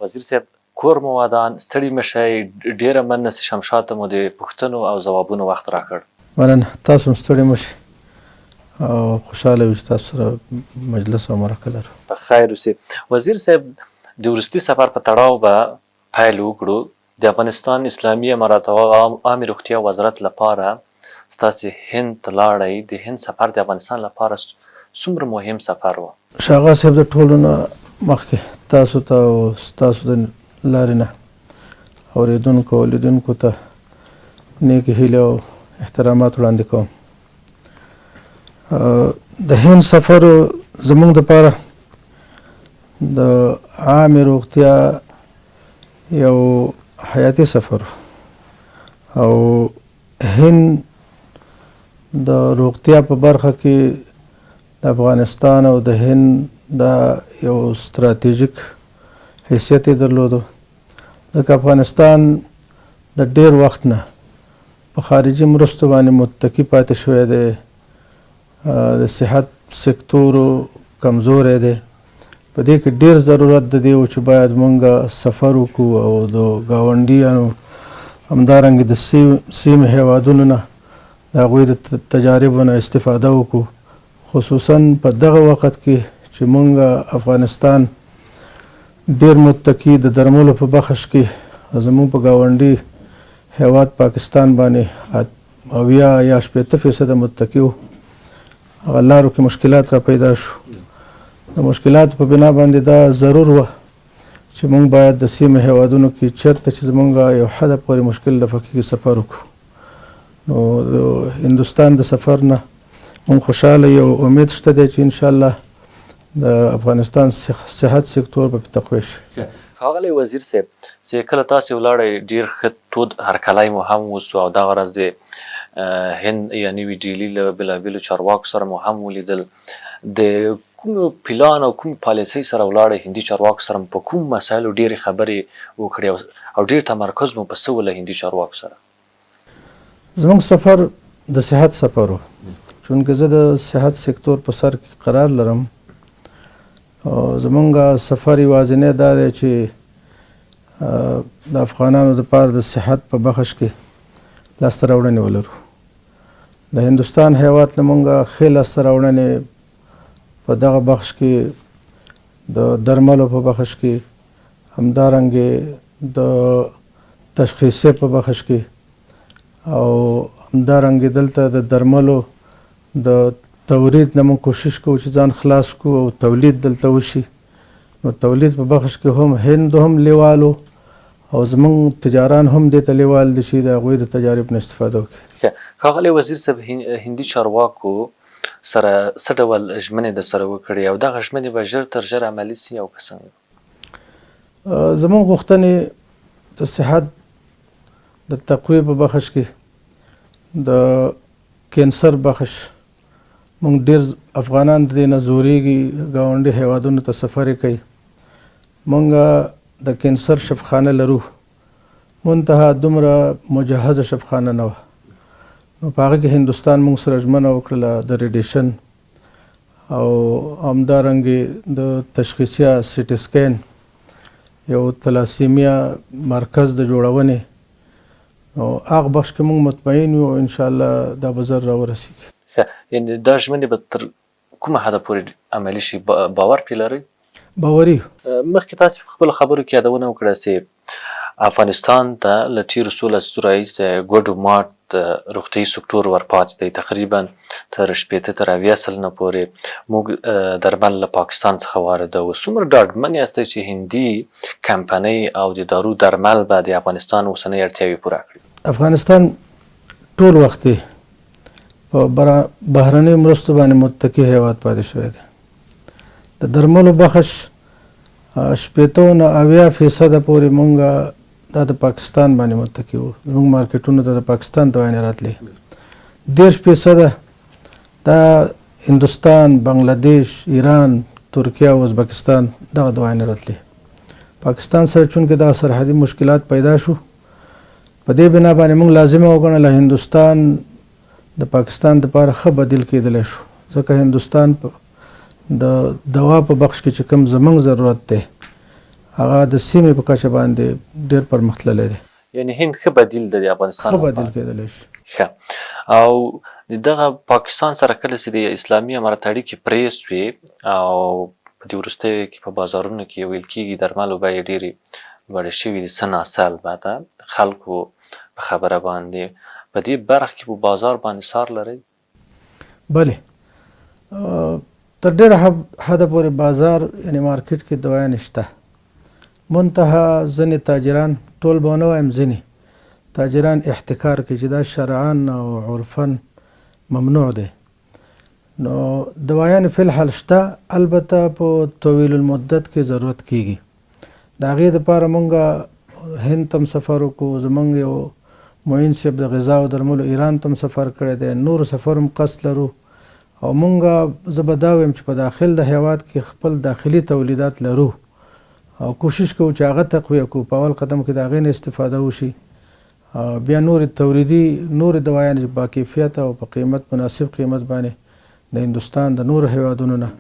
وزیر صاحب کور مو ودان، ستړي مه شئ، ډېره مننه چې شمشاد ته مو د پوښتنو او ځوابونو وخت راکړ. مننه، تاسو هم ستړي مه شئ او خوشحاله یو چې تاسو سره مجلس او مرکه لرو. په خیر اوسې. وزیر صاحب د وروستي سفر په تړاو به پیل وکړو، د افغانستان اسلامي امارت او عامې روغتیا وزارت لپاره ستاسې هند ته لاړئ، د هند سفر د افغانستان لپاره څومره مهم سفر و؟ شاغا صاحب د ټولو نه مخکې تاسو ته او ستاسو د لارې نه اورېدونکو او لیدونکو ته نیکې هیلې او احترامات وړاندې کوم. د هند سفر زموږ دپاره د عامې روغتیا یو حیاتي سفر او هند د روغتیا په برخه کې د افغانستان او د هند دا یو ستراتیژیک حیثیت یې درلودو، ځکه افغانستان د ډیر وخت نه په خارجي مرستو باندې متکي پاتې شوی دی، د صحت سکتور کمزوری دی. په دې کې ډیر ضرورت د دې و چې باید مونږ سفر وکړو او د ګاونډیانو همدارنګه د سیمې هیوادونو نه د هغوی د تجاربو نه استفاده وکړو، خصوصا په دغه وخت کې چې مونږ افغانستان ډیر متکي د درملو په بخش کې زمونږ په ګاونډي هیواد پاکستان باندې 70 یا 60% متکي وو. هغه لارو کې مشکلات را پیدا شو. د مشکلاتو په بنا باندې دا ضرور وه چې مونږ باید د سیمې هیوادونو کې چېرته چې زمونږ یو حده پورې مشکل رفع کېږي سفر وکړو. نو د هندوستان د سفر نه مونږ خوشحاله یو، امید شته دی چې انشاءالله د افغانستان صحت سکتور به په تقویه شي. ښاغلی وزیر صاحب چې کله تاسې ولاړئ ډیر ښه تود هرکلی مو هم وسو او دغه راز د هند یا نوي ډیلي له بېلابېلو چارواکو سره مو هم ولیدل، د کوم پلان او کومې پالیسۍ سره ولاړئ، هندي چارواکو سره مو په کومو مسایلو ډېرې خبرې وکړې او ډېر تمرکز مو په څه و له هندي چارواکو سره؟ زموږ سفر د صحت سفر و، چونکه زه د صحت سکتور په سر کې قرار لرم. زمونږ سفر یوازینی دا دی چې د افغانانو دپاره د صحت په بخش کې لاسته راوړنې ولرو. د هندوستان هیواد نه مونږ ښې لاسته راوړنې په دغه بخش کې، د درملو په بخش کې، همدارنګه د تشخیصې په بخش کې او همدارنګه دلته د درملو د تورید نه موږ کوشش کوو چې ځان خلاص کړو او تولید دلته وشي. نو تولید په بخش کې هم هند هم لیوالو او زموږ تجاران هم دې ته لیوال دي چې د هغوی د تجارب نه استفاده وکړي. ښه ښاغلی وزیر صاحب، هندي چارواکو سره څه ډول ژمنې درسره وکړې او دغه ژمنې به ژر تر ژره عملي سي او که څنګه؟ زموږ غوښتنې د صحت د تقوی په بخش کې، د کینسر بخش، موږ ډیر افغانان د دې نه زوریږي، ګاونډي هیوادونو ته سفر کوي. موږ د کینسر شفخانه لرو، منتها دومره مجهزه شفخانه نه وه. نو په هغه کې هندوستان موږ سره ژمنه وکړله د ریډیشن او همدارنګه د تشخیصیه سیټي سکین یو تلاسیمیا مرکز د جوړونې. نو هغه بخش کې موږ مطمئن یو، ان شاء الله دا به زر راورسیږي. ښه، یعنې دا ژمنې به تر کومه حده پورې عملي شي، باور پرې لرئ؟ باوري یو. مخکې تاسې په خپلو خبرو کې یادونه وکړه چې افغانستان ته له تېرو څو لسیزو راهیسې ګوډ و ماټ روغتیايي سکټور ورپاتې دی، تقریباً تر 60 تر 70% پورې موږ درمل له پاکستان څخه واردوو. څومره ډاډمن یاستئ چې هندي کمپنۍ او د دارو درمل به د افغانستان اوسنۍ اړتیاوې پوره کړي؟ افغانستان ټول وخت په بهرنیو مرستو باندې متکي هیواد پاتې شوی دی. د درملو بخش 60 نه 70% پورې مونږ دا د پاکستان باندې متکي وو، زموږ مارکیټونو ته د پاکستان دوایانې راتلې. 30% دا هندوستان، بنگلادیش، ایران، ترکیه او ازبکستان دغه دوایانې راتلې. پاکستان سره چونکې دغه سرحدي مشکلات پیدا شو، په دې بنا باندې موږ لازمه وګڼله هندوستان د پاکستان دپاره ښه بدیل کېدلی شو، ځکه هندوستان د دوا په بخش کې چې کوم زموږ ضرورت دی هغه د سیمې په کچه باندې ډېر پرمختللی دی. یعنې هند ښه بدیل دی د افغانستان ښه بدیل لپاره. کېدلی شي. ښه او د دغه پاکستان سره کله چې د اسلامي امارت اړیکې پرې سوې او په دې وروستیو کې په بازارونو کې ویل کېږي درملو بیې ډېرې لوړې شوې دي، څه ناڅه البته خلکو په خبره باندې په دې برخه کې په بازار باندې څار لرئ؟ بله تر ډېره حده پورې بازار یعنې مارکیټ کې دوایانې شته، منتها ځینې تاجران، ټول به ونه وایم، ځینې تاجران احتکار کوي چې دا شرعا او عرفا ممنوع دی. نو دوایانې فی الحال شته، البته په طویل المدت کې ضرورت کیږي. د هغې لپاره مونږ هند ته هم سفر وکړو، زمونږ یو معین صاحب د غذا او درملو ایران ته هم سفر کړی دی، نورو سفر هم قصد لرو. او مونږ زه به دا ویم چې په داخل د هیواد کې خپل داخلي تولیدات لرو او کوشش کوو چې هغه تقویه کړو، په اول قدم کې د هغې نه استفاده وشي، بیا نورې تولیدي نورې دوایانې چې باکیفیته او په قیمت مناسب قیمت باندې د هندوستان د نورو هیوادونو نه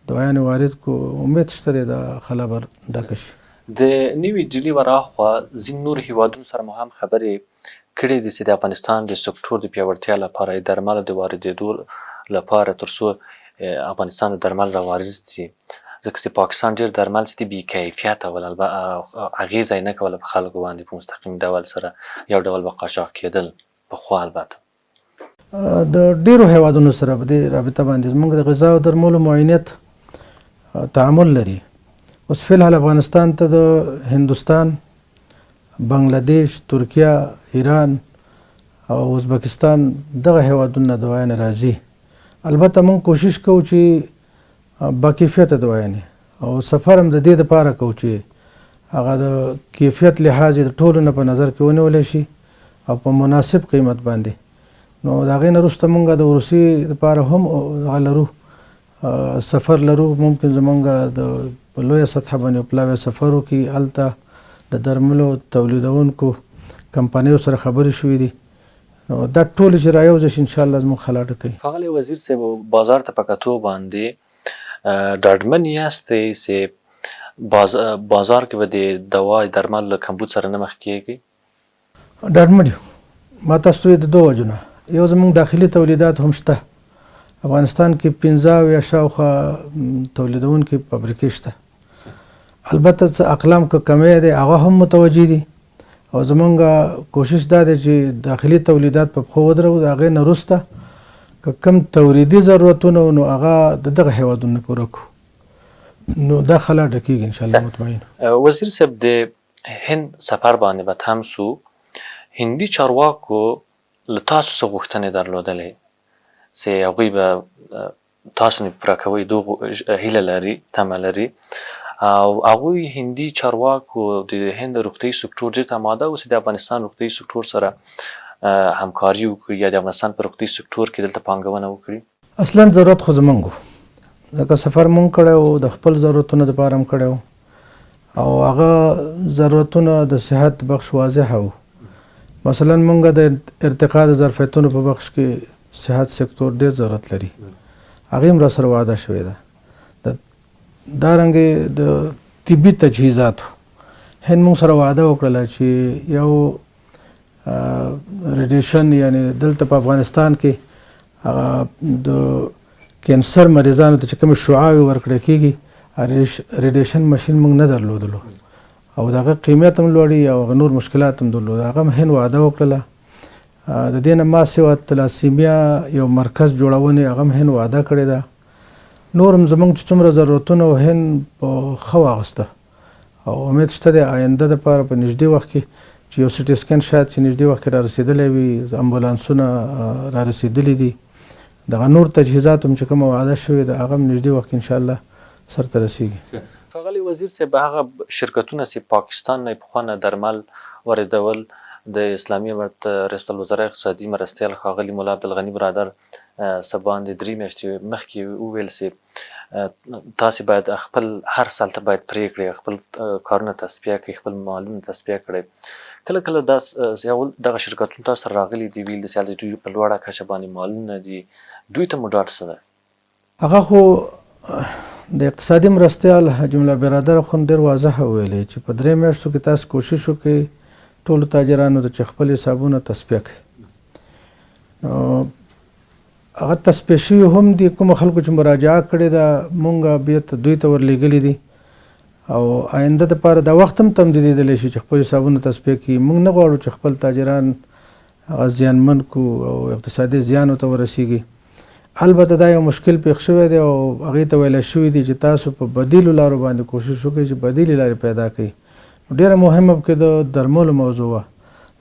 دوایانې وارد کړو، امید شته دی دا خلا به ډکه شي. د نوي ډیلي وراخوا ځینو نورو هیوادونو سره مو هم خبرې کړې دي چې د افغانستان د سکټور د پیاوړتیا لپاره د درملو د واردېدو لپاره تر څو افغانستان ته درمل را وارد شي، ځکه چې پاکستان ډېر درمل چې دي بې کیفیته ول، اغېزه یې نه کوله په خلکو باندې په مستقیم ډول سره، یو ډول به قاچاق کېدل پخوا البته. د ډېرو هیوادونو سره په دې رابطه باندې زموږ د غذا او درملو معینیت تعامل لري. اوس فی الحال افغانستان ته د هندوستان، بنګلادیش، ترکیه، ایران او ازبکستان دغه هیوادونه دوایانې راځي. البته موږ کوشش کوو چې باکیفیته دوایانې او سفر هم د دې لپاره کوو چې هغه د کیفیت لحاظ د ټولو نه په نظر کې ونیول شي او په مناسب قیمت باندې. نو د هغې نه وروسته موږ د روسیې لپاره هم هغه لرو، سفر لرو. ممکن زمونږ د په لویه سطحه باندې یو پلاوی سفر وکړي، هلته د درملو تولیدونکو کمپنیو سره خبرې شوې دي. نو دا ټولې چې رایوځي شي انشاءالله زموږ خلا ډکوي. ښاغلی وزیر صاحب، بازار ته په کتو باندې ډاډمن یاستئ چې بازار کې به د دوا درملو له کمبود سره نه مخ کیږئ؟ ډاډمن یو. ما تاسو ته ویل د دوه وجو نه، یو زموږ داخلي تولیدات هم شته، افغانستان کې 75 شاوخوا تولیدونکي فابریکې شته، البته څه اقلام که کمی دی هغه هم متوجه دي او زمونږ کوشش دا دی چې داخلي تولیدات په پښو ودرو، د هغې نه وروسته که کوم تولیدي ضرورتونه وو نو هغه د دغه هیوادونو نه پوره کړو، نو دا خلا ډکیږي انشاءالله مطمئن. وزیر صاحب، د هند سفر باندې به تم سو، هندي چارواکو له تاسو څه غوښتنې درلودلې چې هغوی به تاسو نه پوره کوئ، دوی هیله لري، تمه لري او هغوی هندي چارواکو د هند روغتیايي سکتور دې ته آماده و چې د افغانستان روغتیايي سکتور سره همکاري وکړي یا د افغانستان په روغتیايي سکتور کې دلته پانګونه وکړي؟ اصلا ضرورت خو زمونږ و، ځکه سفر مونږ کړی و، د خپل ضرورتونو دپاره هم کړی و او هغه ضرورتونه د صحت بخش واضح وو. مثلا مونږ د ارتقا د ظرفیتونو په بخش کې صحت سکتور ډېر ضرورت لري، هغې هم راسره وعده شوې ده. دارنګې د طبي تجهیزاتو هند مونږ سره وعده وکړله چې یو ریډیشن، یعنی دلته په افغانستان کې هغه د کینسر مریضانو ته چې کومې شعاوې ورکړی کېږي، ریډیشن ماشین موږ نه درلودلو او د هغه قیمت هم لوړي او هغه نور مشکلات هم درلود، هغه هم هند وعده وکړله. د دې نه ما سوا تلاسیمیا یو مرکز جوړونې هغه هم هند وعده کړې ده. نور هم زموږ چې څومره ضرورتونه وو هند په ښه واغسته او امید شته دی آینده دپاره په نږدې وخت کې چې یو سیټي سکن شاید چې نږدې وخت کې را رسېدلی وي، امبولانسونه را رسېدلي دي، دغه نور تجهیزات هم چې کومه وعده شوې ده هغه هم نږدې وخت کې انشاءالله سرته رسېږي. ښاغلی وزیر صاحب، هغه شرکتونه چې پاکستان نه یې پخوا نه درمل واردول، د اسلامي امارت ریاست الوزرا اقتصادي مرستیال ښاغلي ملا عبدالغني برادر څه باندې 3 میاشتې مخکې وویل چې تاسې باید خپل هر څه هلته باید پرې کړئ، خپل کارونه تصفیه کړئ، خپل مالونه تصفیه کړئ. کله کله دغه شرکتونه تاسو سره راغلي دي، ویل دي چې هلته دوی په لوړه کچه باندې مالونه دي، دوی ته مو ډاډ څه دی؟ هغه خو د اقتصادي مرستیال حاجي ملا برادر اخوند ډېر واضح ویلي چې په درې میاشتو کې تاسو کوشش وکړئ ټولو تاجرانو ته چې خپل حسابونه تصفیه کړئ. نو هغه تصفیه شوي هم دي، کومو خلکو چې مراجعه کړې ده مونږ بیرته دوی ته ورلېږلي دي او آینده دپاره دا وخت هم تمدیدېدلی شي چې خپل حسابونه تصفیه کړي. مونږ نه غواړو چې خپل تاجران هغه زیانمن کړو او اقتصادي زیان ورته ورسیږي. البته دا یو مشکل پېښ شوی دی او هغې ته ویل شوي دي چې تاسو په بدیلو لارو باندې کوشش وکړئ چې بدیلې لارې پیدا کړئ. نو ډېره مهمه پکې د درملو موضوع وه.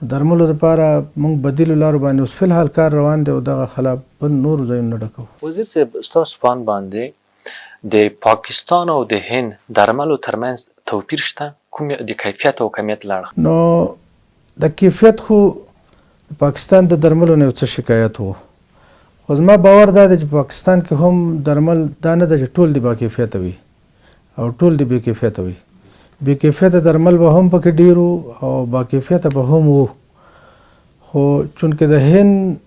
د درملو لپاره موږ بدیلو لارو باندې اوس فی الحال کار روان دی او دغه خلا به نورو ځایونو نه ډکوو. وزیر صاحب ستاسو په اند باندې د پاکستان او د هند درملو ترمنځ توپیر شته؟ کوم د کیفیت او کمیت له اړخه؟ نو د کیفیت خو د پاکستان د درملو نه یو څه شکایت وو خو زما باور دا دی چې په پاکستان کې هم درمل دا نه ده چې ټول دې باکیفیته وي او ټول دې بې کیفیته وي. بې کیفیته درمل به هم پکې ډېر وو او باکیفیته به هم وو خو چونکې د هند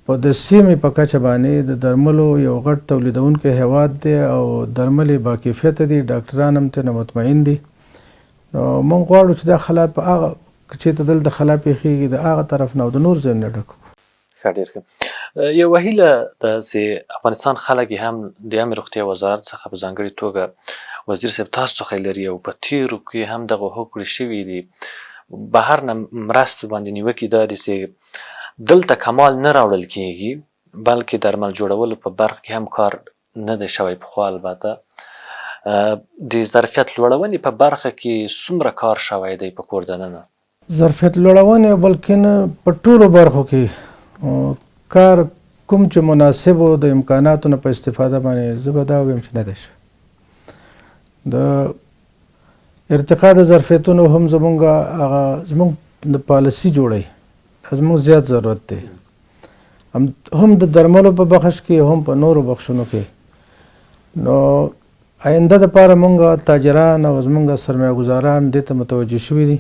په د سیمې په کچه باندې د درملو یو غټ تولیدونکی هیواد دی او درمل یې باکیفیته دي، ډاکټران هم ترېنه مطمئن دي. نو موږ غواړو چې دا خلا په هغه که چېرته دلته خلا پېښېږي د هغه طرف نه او د نور ځایونو نه ډکه کړو. ښه ډېر ښه. یوه هیله ده چې افغانستان خلک یې هم د عامې روغتیا وزارت څخه په ځانګړې توګه وزیر صاحب تاسو څخه یې لري او په تېرو کې هم دغه هوکړې شوې دي، بهر نه مرستو باندې نیوکې دا دي چې دلته کمال نه راوړل کېږي بلکې درمل جوړولو په برخه کې هم کار نه دی شوی پخوا البته د ظرفیت لوړونې په برخه کې څومره کار شوی دی په کور دننه؟ ظرفیت لوړونې بلکې نه په ټولو برخو کې کار کوم چې مناسب و د امکاناتو نه په استفاده باندې زه به دا ووایم چې نه دی شوی. د ارتقا د ظرفیتونو هم زمونږ هغه زمونږ د پالیسي جوړوي، دا زمونږ زیات ضرورت دی، هم د درملو په بخش کې هم په نورو بخشونو کې. نو آینده دپاره مونږ تاجران او زمونږ سرمایه ګذاران دې ته متوجه شوي دي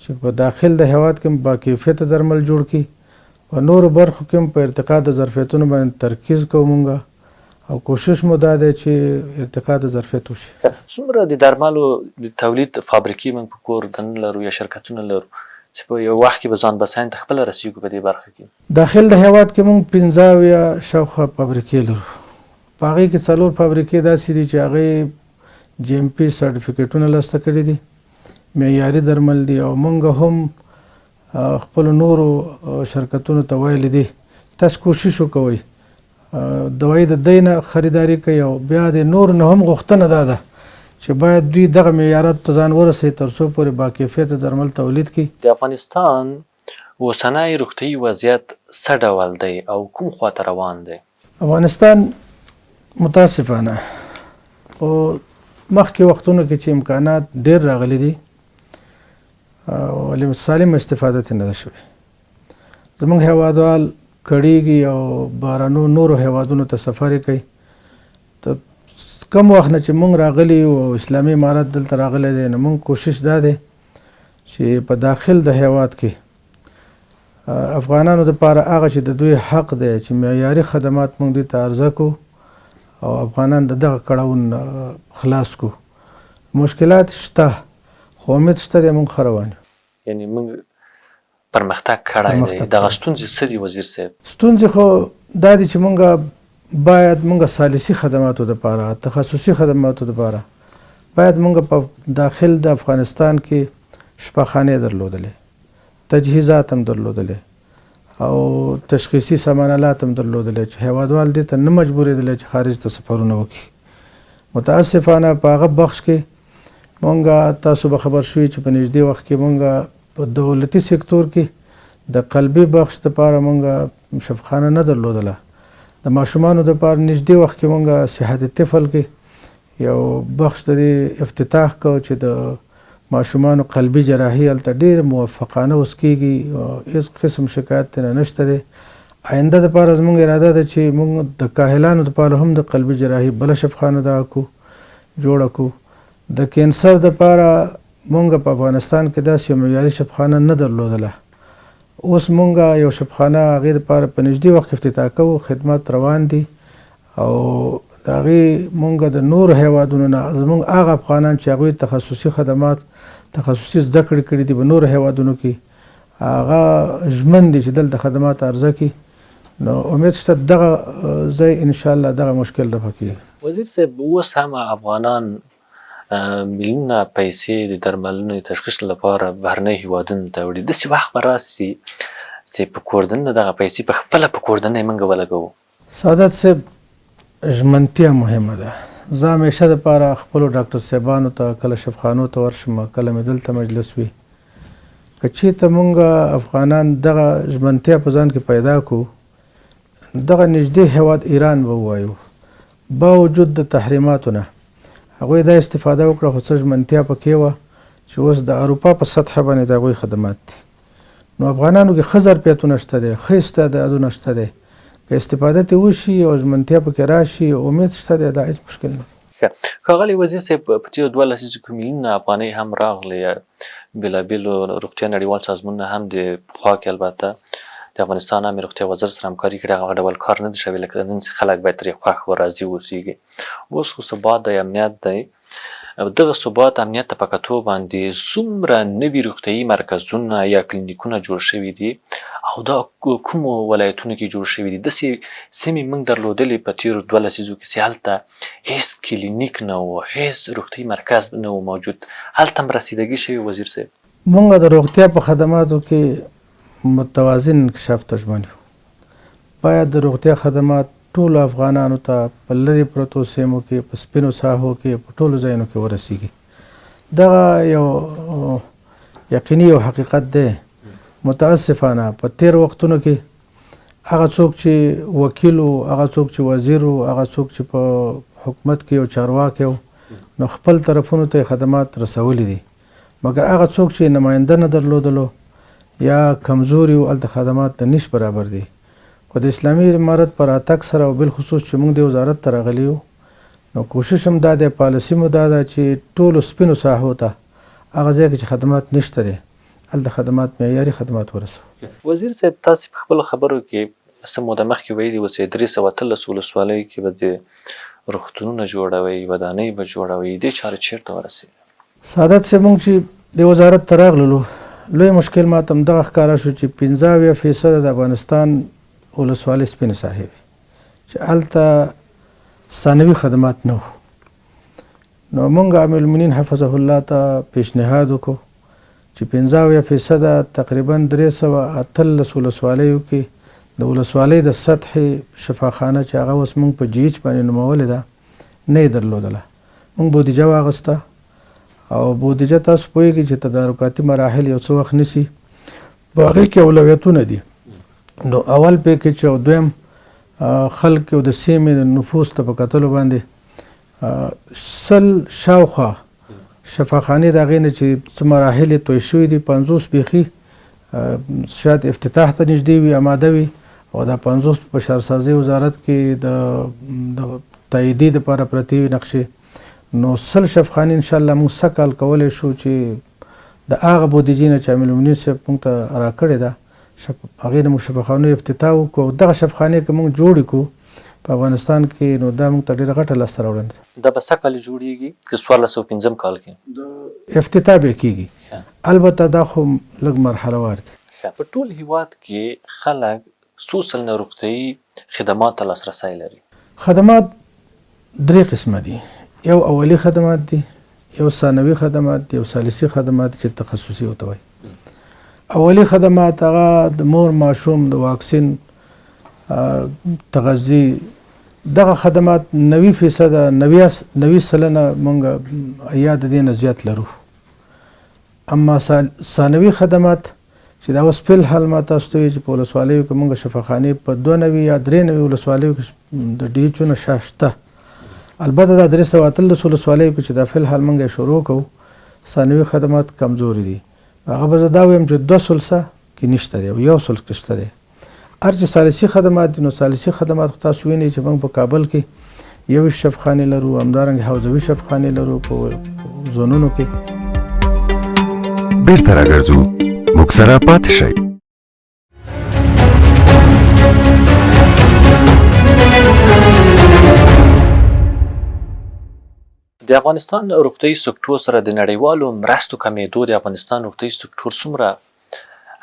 چې په داخل د هیواد کې هم باکیفیته درمل جوړ کړي، په نورو برخو کې هم په ارتقا د ظرفیتونو باندې ترکیز کوو مونږ او کوشش مو دا دی چې ارتقا د ظرفیت وشي. څومره د درملو د تولید فابریکې موږ په کور دننه لرو یا شرکتونه لرو چې په یو وخت کې به ځان بساینې ته خپله رسیږو په دې برخه کې؟ داخل د هیواد کې موږ 75 شاوخوا فابریکې لرو، په هغې کې څلور فابریکې داسې دي چې هغې جي ایم پي سرټیفیکیټونه لاسته کړي دي، معیاري درمل دي او موږ هم خپلو نورو شرکتونو ته ویلي دي چې تاسو کوشش وکوئ دوایي د دی نه خریداري کوي او بیا د نورو نه هم غوښتنه دا ده چې باید دوی دغه معیاراتو ته ځان ورسوي تر څو پورې باکیفیته درمل تولید کړي. د افغانستان اوسنی روغتیايي وضعیت څه ډول دی او کوم خواته روان دی؟ افغانستان متاسفانه په مخکې وختونو کې چې امکانات ډیر راغلي دي ولې سالمه استفاده ترې نه ده شوې. زموږ هیوادوال کړیږي او بهرنو نورو هیوادونو ته سفر کوي. ته کم وخت نه چې موږ راغلي یو او اسلامي امارت دلته راغلی دی، نو موږ کوشش دا دی چې په داخل د هیواد کې افغانانو دپاره هغه چې د دوی حق دی چې معیاري خدمات موږ دوی ته عرضه کړو او افغانان د دغه کړاوون خلاص کړو. مشکلات شته خو امید شته دی، موږ ښه روان یو. یعنی موږ پرمختګ کړی دی، دغه ستونزې څه دي وزیر صاحب؟ ستونزې خو دا دي چې موږ باید موږ ثالثي خدماتو دپاره، تخصصي خدماتو دپاره باید موږ په داخل د افغانستان کې شفاخانې درلودلې، تجهیزات هم درلودلې او تشخیصي سامان آلات هم درلودلې چې هیوادوال دې ته نه مجبورېدلی چې خارج ته سفرونه وکړي. متاسفانه په هغه بخش کې مونږ تاسو به خبر شوي چې په نږدې وخت کې مونږ په دولتي سکتور کې د قلبي بخش لپاره مونږ شفخانه نه درلودله. د ماشومانو لپاره نږدې وخت کې مونږ صحت طفل کې یو بخش د دې افتتاح کړ چې د ماشومانو قلبي جراحي هلته ډېر موفقانه اوس کېږي، هېڅ قسم شکایت ترېنه نشته دی. آینده لپاره زموږ اراده ده چې موږ د کاهلانو لپاره هم د قلبي جراحي بله شفخانه دغه کړو، جوړه کړو. د کینسر لپاره مونږ په افغانستان کې داسې یو معیاري شفخانه نه درلودله، اوس مونږ یو شفخانه هغې لپاره په نږدې وخت کې افتتاح کوو، خدمات روان دي او د هغې مونږ د نورو هیوادونو نه زمونږ هغه افغانان چې هغوی تخصصي خدمات، تخصصي زده کړې کړي دي په نورو هیوادونو کې، هغه ژمن دي چې دلته خدمات عرضه کړي. نو امید شته دغه ځای انشاءالله دغه مشکل رفع کیږي. وزیر صاحب، اوس هم افغانان میلیونه پیسې د درملنې د تشخیص لپاره بهرنیو هیوادونو ته وړي، داسې وخت به راشي چې په کور دننه دغه پیسې په خپله په کور دننه یې موږ ولګوو؟ سعادت صاحب، ژمنتیا مهمه ده. زه همیشه دپاره خپلو ډاکټر صاحبانو ته کله شفخانو ته ورشم، کله مې دلته مجلس وي، که چېرته مونږ افغانان دغه ژمنتیا په ځان کې پیدا کړو، دغه نږدې هیواد ایران به ووایو، باوجود د تحریماتو نه هغوی دا استفاده وکړه، خو څه ژمنتیا پکې وه چې اوس د اروپا په سطحه باندې د هغوی خدمات دي. نو افغانانو کې ښه ظرفیتونه شته دی، ښه استعدادونه شته دی، که استفاده ترې وشي او ژمنتیا پکې راشي، امید شته دی، دا هېڅ مشکل نه دی. ښه ښاغلی وزیر صاحب، په تېرو 2 لسیزو کې میلیونه افغانۍ هم راغلې، بېلابېلو روغتیا نړیوال سازمانونه هم د پخوا کې البته د افغانستان عامې روغتیا وزارت سره همکاري کړې، هغه ډول کار نه دی شوی لکه نن چې خلک باید ترې خوښ و راضي اوسېږي. اوس خو ثبات دی، امنیت دی، دغه ثبات امنیت ته په کتو باندې څومره نوي روغتیايي مرکزونه یا کلینیکونه جوړ شوي دي او دا کومو ولایتونو کې جوړ شوي دي؟ داسې سیمې موږ درلودلې په تېرو 2 لسیزو کې چې هلته هېڅ کلینیک نه و، هېڅ روغتیايي مرکز نه و موجود، هلته هم رسیدګي شوې وزیر صاحب؟ موږ د روغتیا په خدماتو کې متوازن انکشاف ته ژمن یو. باید د روغتیا خدمات ټولو افغانانو ته په لرې پرتو سیمو کې، په سپینو ساحو کې، په ټولو ځایونو کې ورسیږي. دغه یو یقیني یو حقیقت دی. متاسفانه په تیر وختونو کې هغه څوک چې وکیل و، هغه څوک چې وزیر و، هغه څوک چې په حکومت کې یو چارواکی و، نو خپل طرفونو ته یې خدمات رسولي دي. مګر هغه څوک چې نماینده نه درلودلو یا کمزوري و، هلته خدمات د نش برابر دي. خو د اسلامي امارت پر راتګ سره او بالخصوص چې موږ دې وزارت ته راغلي یو، نو کوشش هم دا دی، پالیسي مو دا ده چې ټولو سپینو ساحو ته هغه ځای کې چې خدمات نشته دی، هلته خدمات معیاري خدمات ورسوو. وزیر صاحب، تاسې په خپلو خبرو کې څه موده مخکې ویلي و چې 318 ولسوالیو کې به د روغتونونه جوړوئ، ودانۍ به جوړوئ، دې چارې چېرته ورسېدې؟ سعادت صاحب، موږ چې دې وزارت ته راغللو، لوی مشکل ماته هم دغه ښکاره شو چې 75% د افغانستان ولسوالۍ سپینې ساحې وې چې هلته ثانوي خدمات نه وو. نو موږ امیرالمؤمنین حفظه الله ته پیشنهاد وکړو چې 75% تقریبا 318 ولسوالیو کې د ولسوالۍ د سطحې شفاخانه چې هغه اوس موږ په جي ایچ باندې نومولې ده، نه یې درلودله. موږ بودیجه واغسته او بودیجه تاسو پوهېږئ چې تدارکاتي مراحل یو څه وخت نیسي، په هغې کې اولویتونه دي. نو اول پیکج او دویم خلک او د سیمې د نفوس ته په کتلو باندې 100 شاوخوا شفاخانې د هغې نه چې څه مراحل یې طی شوي دي، 50 بیخي شاید افتتاح ته نږدې وي، اماده وي، او دا 50 په شهرسازۍ وزارت کې د تاییدې دپاره پرتې وي نقشې. نو 100 شفخانې انشاءالله موږ سږ کال کولی شو چې د هغه بودیجې نه چې امیرالمؤمنین صاحب موږ ته راکړې ده، هغې نه موږ شفاخانو افتتاح وکړو. او دغه شفخانې که موږ جوړې کړو په افغانستان کې، نو دا موږ ته ډېره غټه لاسته راوړنه ده. دا به څه کال جوړېږي؟ که 1405 کال کې افتتاح به کېږي. البته دا خو لږ مرحله وار دی. په ټول هیواد کې خلک څو سلنه روغتیايي خدمات ته لاسرسی لري؟ خدمات درې قسمه دي. یو اولي خدمات دي، یو ثانوي خدمات دي، یو ثالثي خدمات دي چې تخصصي ورته وایي. اولي خدمات هغه د مور ماشوم د واکسین، تغذی، دغه خدمات 90%، 90% مونږ یا د دې نه زیات لرو. اما ثانوي خدمات چې دا اوس فی الحال ما تاسو ته ویل چې په ولسوالیو کې مونږ شفاخانې په 92 یا 93 ولسوالیو کې د ډي ایچونه شته. البته دا 318 ولسوالیو کې چې دا فی الحال مونږ یې شروع کوو، ثانوي خدمات کمزوري دي. هغه به زه دا ووایم چې دوه ثلثه کې نشته دی او یو ثلث کې شته دی. هر چې ثالثي خدمات دي، نو ثالثي خدمات خو تاسو وینئ چې موږ په کابل کې 21 شفخانې لرو، همدارنګه حوزوي شفخانې لرو په زونونو کې. بیرته راګرځو، موږ سره پاتې شئ. د افغانستان روغتیايي سکټور سره د نړیوالو مرستو کمېدو د افغانستان روغتیايي سکټور څومره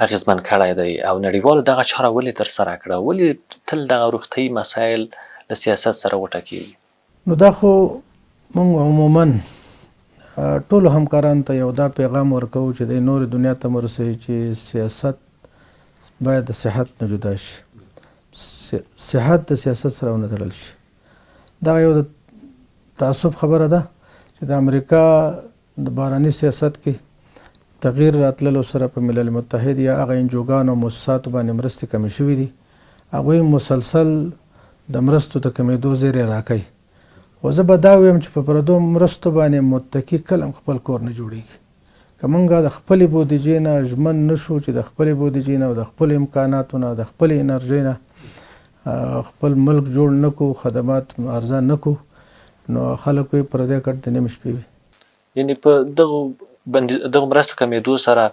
اغېزمن کړی دی او نړیوالو دغه چاره ولې ترسره کړه؟ ولې تل دغه روغتیايي مسایل له سیاست سره غوټه کېږي؟ نو دا خو موږ عموماً ټولو همکارانو ته یو دا پیغام ورکوو چې دی نورې دنیا ته هم ورسوي چې سیاست باید د صحت نه جدا شي، صحت د سیاست سره ونه تړل شي. دغه یو د تاسف خبره ده چې د امریکا د بهرني سیاست کې تغییر راتللو سره په ملل متحد یا هغه انجوګانو او موسساتو باندې مرستې کمې شوې دي. هغوی مسلسل د مرستو د کمېدو زیری راکوي. خو زه به دا ووایم چې په پردو مرستو باندې متکي کله هم خپل کور نه جوړېږي. که مونږ د خپلې بودیجې نه ژمن نه شو چې د خپلې بودیجې نه او د خپلو امکاناتو نه د خپلې انرژۍ نه خپل ملک جوړ نه کړو، خدمات عرضه نه کړو، نو خلک وایي پردی کټ د نیمې شپې وي. یعنې په دغو دغو مرستو کمېدو سره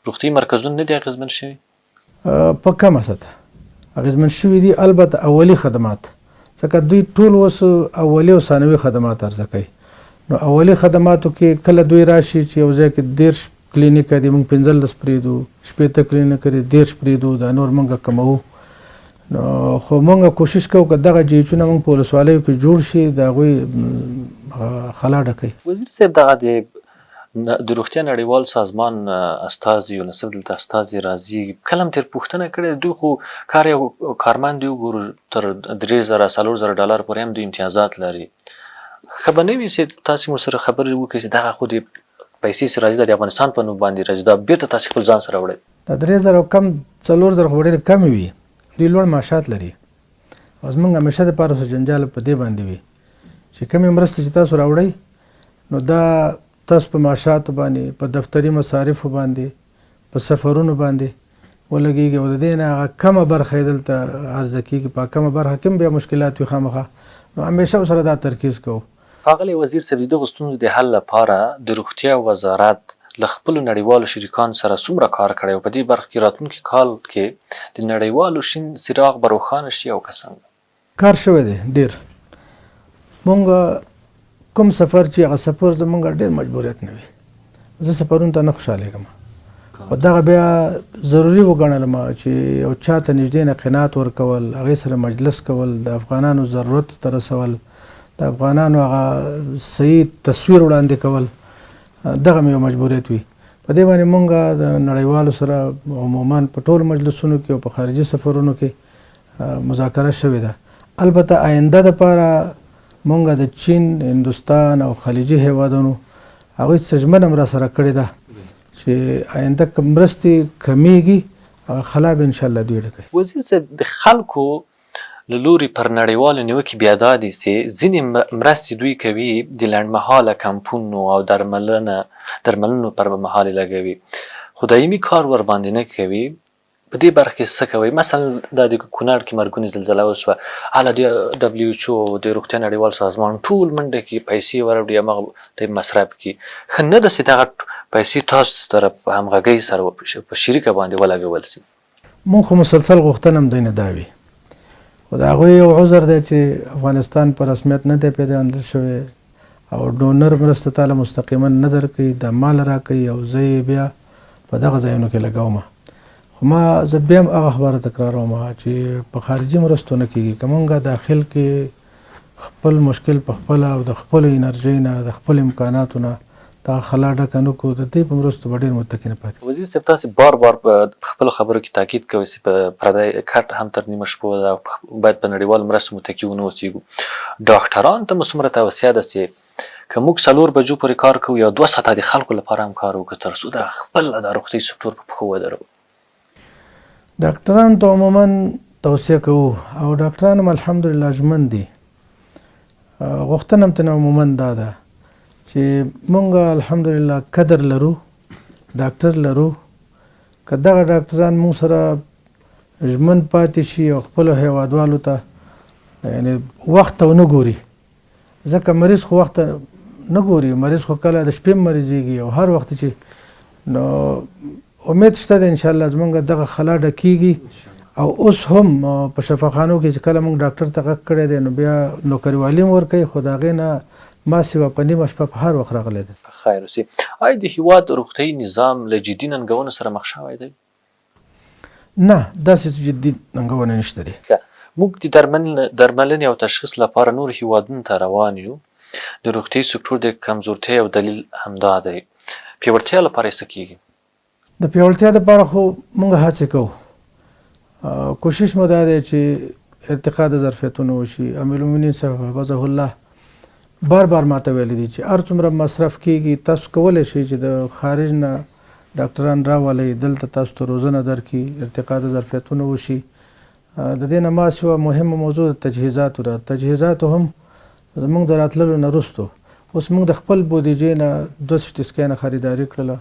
روغتیايي مرکزونه نه دي اغېزمن شوي؟ په کمه سطح اغېزمن شوي دي، البته اولي خدمات، ځکه دوی ټول اوس اولي او ثانوي خدمات عرضه کوي، نو اولي خدماتو کې کله دوی راشي چې یو ځای کې 30 کلینیکه دي، موږ 15 پرېږدو، 60 کلینیکه دي، 30 پرېږدو، دا نور موږ کموو. نو خو موږ کوشش کوو که دغه جي ایچونه موږ په ولسوالیو کې جوړ شي، د هغوی خلا ډکوي. وزیر صاحب دغه د د روغتیا نړیوال سازمان استازي، یونیسف دلته استازي راځي، کله هم ترې پوښتنه کړې ده؟ دوی خو کار یو کارمند وګورو تر 3000 4000 ډالر پورې هم دوی امتیازات لري. ښه به نه وي چې تاسې مو سره خبرې وکړئ چې دغه خو دې پیسې چې راځي دا د افغانستان په نوم باندې راځي، دا بیرته تاسې خپل ځان سره وړئ؟ دا 3000 او کم 4000 خو به ډېر کم وي، دوی لوړ معاشات لري او زمونږ همیشه دپاره څه جنجال په دې باندې وي چې کومې مرستې چې تاسو راوړئ نو دا تاسو په معاشاتو باندې، په دفتري مصارفو باندې، په سفرونو باندې ولګېږي او د دې نه هغه کمه برخه یې دلته عرضه کېږي، په کمه برخه کې هم بیا مشکلات وي خامخا، نو همیشه ورسره دا ترکیز کوو. ښاغلی وزیر صاحب، د دغو ستونزو د حل لپاره د روغتیا وزارت له خپلو نړیوالو شریکانو سره څومره کار کړی او په دې برخه کې راتلونکي کال کې د نړیوالو شین څراغ به روښانه شي او که څنګه؟ کار شوی دی ډیر. مونږ کوم سفر چې هغه سفر زمونږ ډیر مجبوریت نه وي، زه سفرونو ته نه خوشحالېږم، خو دغه بیا ضروري وګڼلم چې یو چا ته نږدې نه قناعت ورکول، هغې سره مجلس کول، د افغانانو ضرورت ته رسول، د افغانانو هغه صحیح تصویر وړاندې کول، دغه مې یو مجبوریت وي. په دې باندې مونږ د نړیوالو سره عموما په ټولو مجلسونو کې او په خارجي سفرونو کې مذاکره شوې ده. البته آینده دپاره مونږ د چین، هندوستان او خلیجي هیوادونو هغوی څه ژمنه هم راسره کړې ده چې آینده که مرستې کمیږي هغه خلا به انشاءالله دوی ډکوي. وزیر صاحب، د خلکو له لوري پر نړیوالو نیوکې بیا دا دي چې ځینې مرستې دوی کوي د لنډمهاله کمپونو او درملنو پر مهال یې لګوي خو دایمي کار ورباندې نه کوي. په دې برخه کې څه کوئ؟ مثلا دا د کونړ کې مرګونې زلزله وشوه، هله د ډبلیو ایچ او د روغتیا نړیوال سازمان ټول منډه کې پیسې وروړي هماغه ته یې مصرف کړي. ښه نه ده چې دغه پیسې تاسو سره په همغږۍ سره په شریکه باندې ولګول شي؟ موږ خو مسلسل غوښتنه هم دوی نه دا وي، خو د هغوی یو عذر دی چې افغانستان په رسمیت نه دی پېژندل شوی او ډونر مرسته تاله مستقیما نه درکوي، دا مال راکوي او زه یې بیا په دغه ځایونو کې لګوم. خو ما زه بیا هم هغه خبره تکراروم چې په خارجي مرستو نه کېږي، که مونږ داخل کې خپل مشکل په خپله او د خپلو انرژۍ نه، د خپلو امکاناتو نه دغه خلا ډکه نه کړو، د دوی په مرستو به ډېر متکي نه پاتې کېږو. وزیر صاحب، تاسې بار بار په خپلو خبرو کې تاکید کوئ چې په پردی کټ هم تر نیمو شپو ده او باید په نړیوالو مرستو متکي ونه اوسېږو. ډاکټرانو ته مو څومره توصیه ده چې که موږ 4 بجو پورې کار کوو یو 2 ساعته د خلکو لپاره هم کار وکړو تر څو دغه خپل د روغتیايي سکټور په پښو ودروو؟ ډاکټرانو ته عموما توصیه کوو او ډاکټران هم الحمدلله ژمن دي. غوښتنه هم ترېنه عموما دا ده چې مونږ الحمدلله قدر لرو، ډاکټر لرو، که دغه ډاکټران مونږ سره ژمن پاتې شي او خپلو هیوادوالو ته یعنې وخت ته ونه ګوري، ځکه مریض خو وخت نه ګوري، مریض خو کله د شپې هم مریضېږي او هر وخت چې، نو امید شته دی انشاءالله زمونږ دغه خلا ډکېږي. او اوس هم په شفاخانو کې چې کله موږ ډاکټر ته غږ کړی دی نو بیا نوکریوالي هم ورکوي، خو د هغې نه ما سوا په نیمه شپه په هر وخت راغلی دی. په خیر اوسې. آیا د هیواد روغتیايي نظام له جدي ننګونو سره مخ شوی دی؟ نه، داسې څه جدي ننګونه نشته دی. ښه، موږ د درملنې او تشخیص لپاره نورو هیوادونو ته روان یو. د روغتیايي سکټور د کمزورتیا یو دلیل همدا دی. پیاوړتیا لپاره یې څه کیږي؟ د پیاوړتیا لپاره خو موږ هڅې کوو. کوشش مو دا دی چې ارتقا د ظرفیتونو وشي. امیرالمؤمنین صاحب حفظه الله بار بار ماته ویلي دي چې هر څومره مصرف کیږي تاسو کولی شئ چې د خارج نه ډاکټران راولئ، دلته تاسو ته روزنه درکړي، ارتقا د ظرفیتونو وشي. د دې نه ما سوا مهمه موضوع د تجهیزاتو ده. تجهیزاتو هم زموږ د راتللو نه وروسته اوس موږ د خپل بودیجې نه دوه سیټي سکینه خریداري کړله،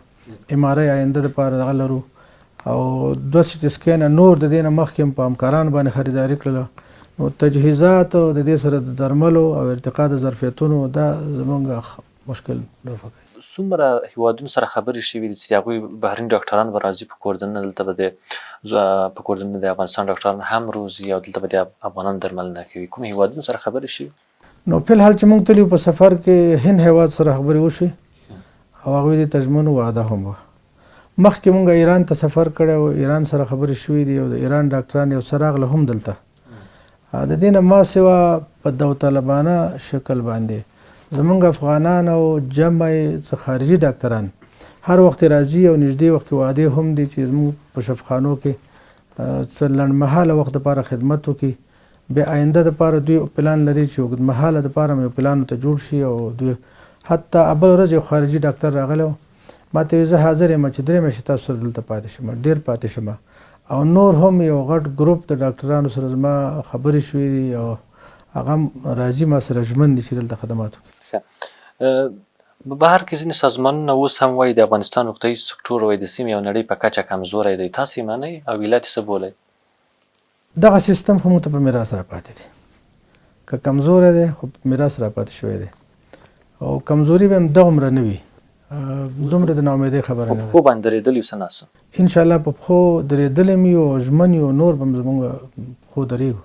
ایم آر آی آینده دپاره دغه لرو او دوه سیټي سکینه نور د دې نه مخکې هم په همکارانو باندې خریداري کړله. نو تجهیزات د دې سره د درملو او ارتقا د ظرفیتونو دا زموږ مشکل رفع کوي. څومره هیوادونو سره خبرې شوې دي چې د هغوی بهرني ډاکټران به راځي په کور دننه دلته به د په کور دننه د افغانستان ډاکټران هم روزي او دلته به د افغانانو درملنه کوي، کوم هیوادونو سره خبرې شوي؟ نو فی الحال چې موږ تللي وو په سفر کې هند هیواد سره خبرې وشوې او هغوی دې ته ژمن وو، وعده هم وه. مخکې موږ ایران ته سفر کړی و، ایران سره خبرې شوې دي او د ایران ډاکټران یو څه راغله هم دلته. د دې نه ما سوا په داوطلبانه شکل باندې زمونږ افغانان او جمع یې څه خارجي ډاکتران هر وخت راځي او نږدې وخت کې وعدې هم دي چې زمونږ په شفخانو کې څه لنډمهاله وخت لپاره خدمت وکړي. بیا آینده لپاره دوی پلان لري چې اوږدمهاله لپاره هم یو پلان ورته جوړ شي او دوی حتی بله ورځ یو خارجي ډاکتر راغلی و، ماته وی زه حاضر یم چې درې میاشتې تاسو سره دلته پاتې شم، ډېر پاتې شم او نور هم یو غټ ګروپ د ډاکټرانو سره زما خبرې شوې دي او هغه هم راځي ما سره ژمن دي چې دلته خدمات وکړي. ښه، په بهر کې ځینې سازمانونه اوس هم وايي د افغانستان روغتیايي سکټور وايي د سیمې او نړۍ په کچه کمزوری دی، تاسې یې منئ او علت یې څه بولئ؟ دغه سیستم خو موږ ته په میراث راپاتې دی، که کمزوری دی خو په میراث راپاتې شوی دی او کمزوري به هم دغومره نه وي، دومره د ناامیدۍ خبره نه ده. په پښو باندې درېدل یو څه نا څه. ان شاء الله په پښو درېدلی هم یو او ژمن یو، نور به هم زموږ پښو درېږو.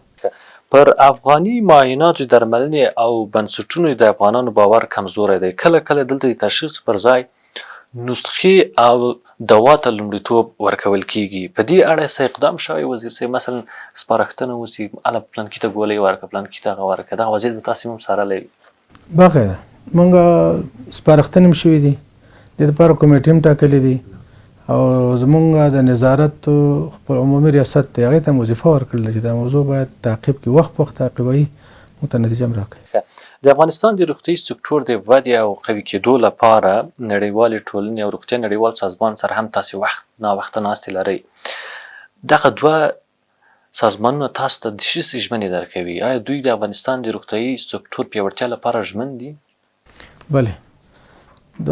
پر افغاني معایناتو، درملنې او بنسټونو د افغانانو باور کمزوری دی، کله کله دلته د تشخیص پر ځای نسخې او دوا ته لومړیتوب ورکول کیږي، په دې اړه څه اقدام شوی وزیر صاحب؟ مثلا سپارښتنه وسي اله پلانکي ته ګولۍ ورکړه، پلانکي ته هغه ورکړه، دغه وضعیت به تاسې هم څارلی وي. باقاعده مونږ سپارښتنې هم شوې دي، دې لپاره کمیټې هم ټاکلې دي او زمونږ د نظارت خپل عمومي ریاست دی، هغې ته هم وظیفه ورکړل چې دا موضوع باید تعقیب کړي، وخت په وخت تعقیبوي، موږ ته نتیجه هم راکوي. ښه، د افغانستان د روغتیايي سکټور د ودې او قوي کېدو لپاره نړیوالې ټولنې او روغتیا نړیوال سازمان سره هم تاسې وخت ناوخته ناستې لرئ، دغه دوه سازمانونه تاسو ته د څه شي ژمنې درکوي؟ آیا دوی د افغانستان د روغتیايي سکټور پیاوړتیا لپاره ژمن دي؟ بله، د